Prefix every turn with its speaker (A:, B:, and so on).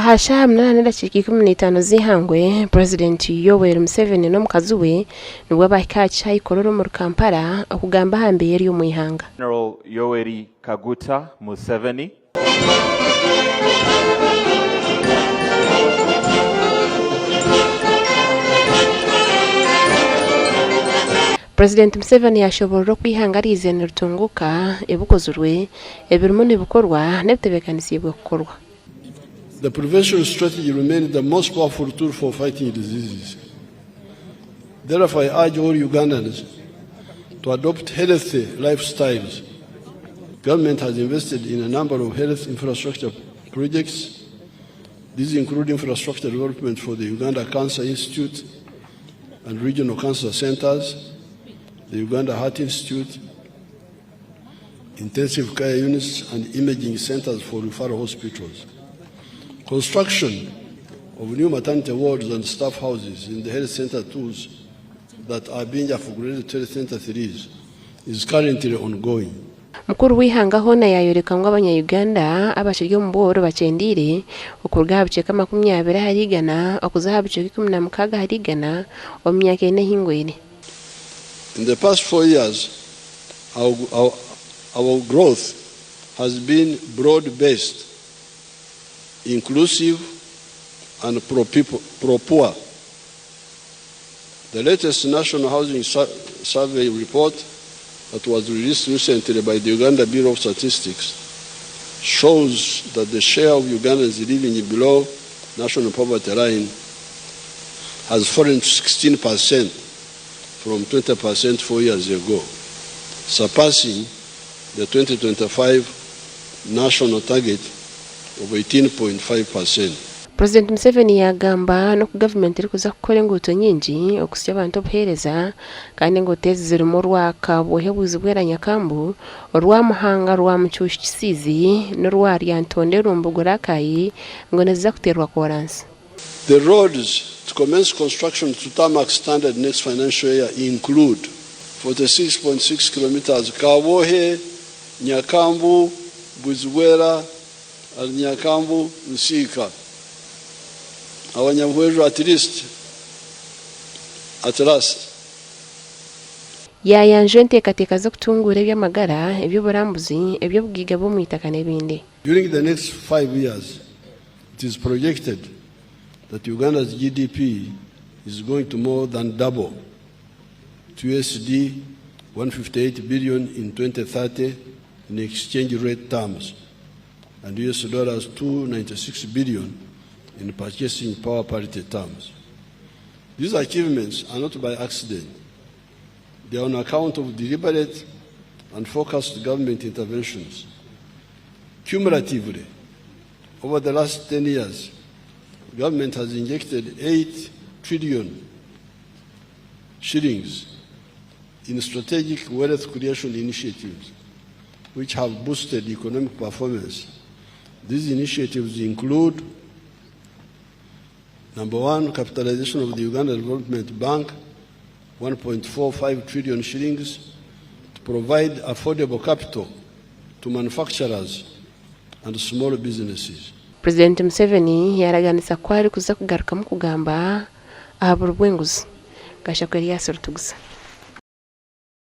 A: Aha shaaha munaana n'edakiika 15 z'eihangwe, Purezidenti Yoweri Museveni n'omukazi we nibwo baahika aha kishaayi Kololo omuri Kampala okugamba aha mbeera eri omu ihanga.
B: General Yoweri Kaguta Museveni.
A: Purezidenti Museveni yaashoboorora oku eihanga riizire niritunguuka, ebikozirwe, ebirimu nibikorwa n'ebitebeekanisiibwe kukorwa.
C: The prevention strategy remains the most powerful tool for fighting diseases. Therefore, I urge all Ugandans to adopt healthy lifestyles. Government has invested in a number of health infrastructure projects. These include infrastructure development for the Uganda Cancer Institute and regional cancer centers, the Uganda Heart Institute, intensive care units and imaging centers for referral hospitals. Construction of new maternity wards and staff houses in the health center twos that are being upgraded to health center threes is currently ongoing.
A: Mukuru w'eihanga hoona yaayoreka ngu abanya-Uganda abakiri omu bworo bakyendeire okuruga aha bicweka 20 ahari igana okuza aha bicweka 16 ahari igana omu myaka ena ehingwire.
C: In the past 4 years, our growth has been broad-based, inclusive, and pro-people, pro-poor. The latest National Housing Survey report that was released recently by the Uganda Bureau of Statistics shows that the share of Ugandans living below national poverty line has fallen to 16% from 20% 4 years ago, surpassing the 2025 national target of 18.5%.
A: Purezidenti Museveni yaagamba n'oku gavumenti erikuza kukora enguuto nyingi okuhitsya abantu obuheereza kandi enguuto ezi zirimu orwa Kabwohe Bwizibwera Nyakambu, orwa Muhanga Rwamucuushi Kisiizi n'orwa Lyantonde Rumbugu Rakai ngu niziza kuteerwa koransi.
C: The roads to commence construction to tarmac standard next financial year include 46.6 kilometers Kabwohe, Nyakambu, Bwizibwera, and Nyakambu, Nsiika. Abanyabweru at least, at last.
A: Yaayanjura enteekateeka z'okutunguura eby'amagara, eby'oburambuzi, eby'obugaiga bw'omu itaka n'ebindi.
C: During the next 5 years, it is projected that Uganda's GDP is going to more than double to USD 158 billion in 2030 in exchange rate terms and US dollars 296 billion in purchasing power parity terms. These achievements are not by accident. They are on account of deliberate and focused government interventions. Cumulatively, over the last 10 years, government has injected 8 trillion shillings in strategic wealth creation initiatives, which have boosted economic performance. These initiatives include number one, capitalization of the Uganda Development Bank, 1.45 trillion shillings to provide affordable capital to manufacturers and small businesses.
A: Purezidenti Museveni yaaraganisa ku arikuza kugarukamu kugamba aha buri bw'enguzi. Gashakwa Elias Rutugusa.